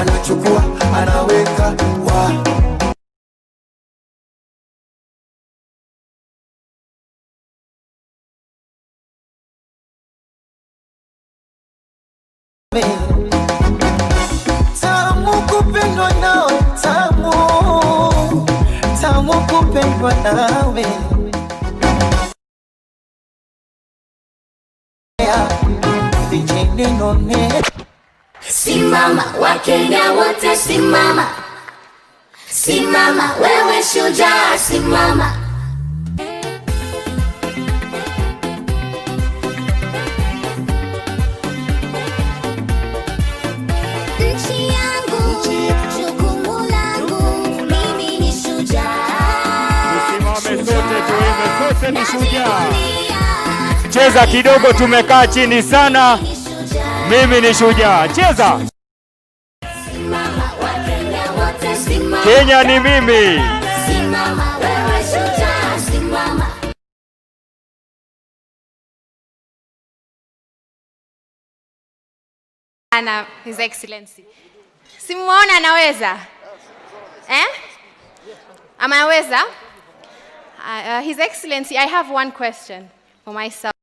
Anachukua, anaweka wa. Tamu kupendwa nawe, tamu tamu kupendwa nawe. Vijineno. Simama, Wakenya wote simama, simama wewe shujaa, simama. Nchi yangu, jukumu langu, mimi ni shujaa. Tusimame sote tuimbe, sote ni shujaa. Najivunia, Cheza kidogo, tumekaa chini sana. ni shujaa. Mimi ni shujaa. Cheza. Simama, Wakenya wote simama. Kenya ni mimi. Simama wewe shujaa, simama. Ana His Excellency. Simuona anaweza? Eh? Ameweza? His Excellency, I have one question for myself.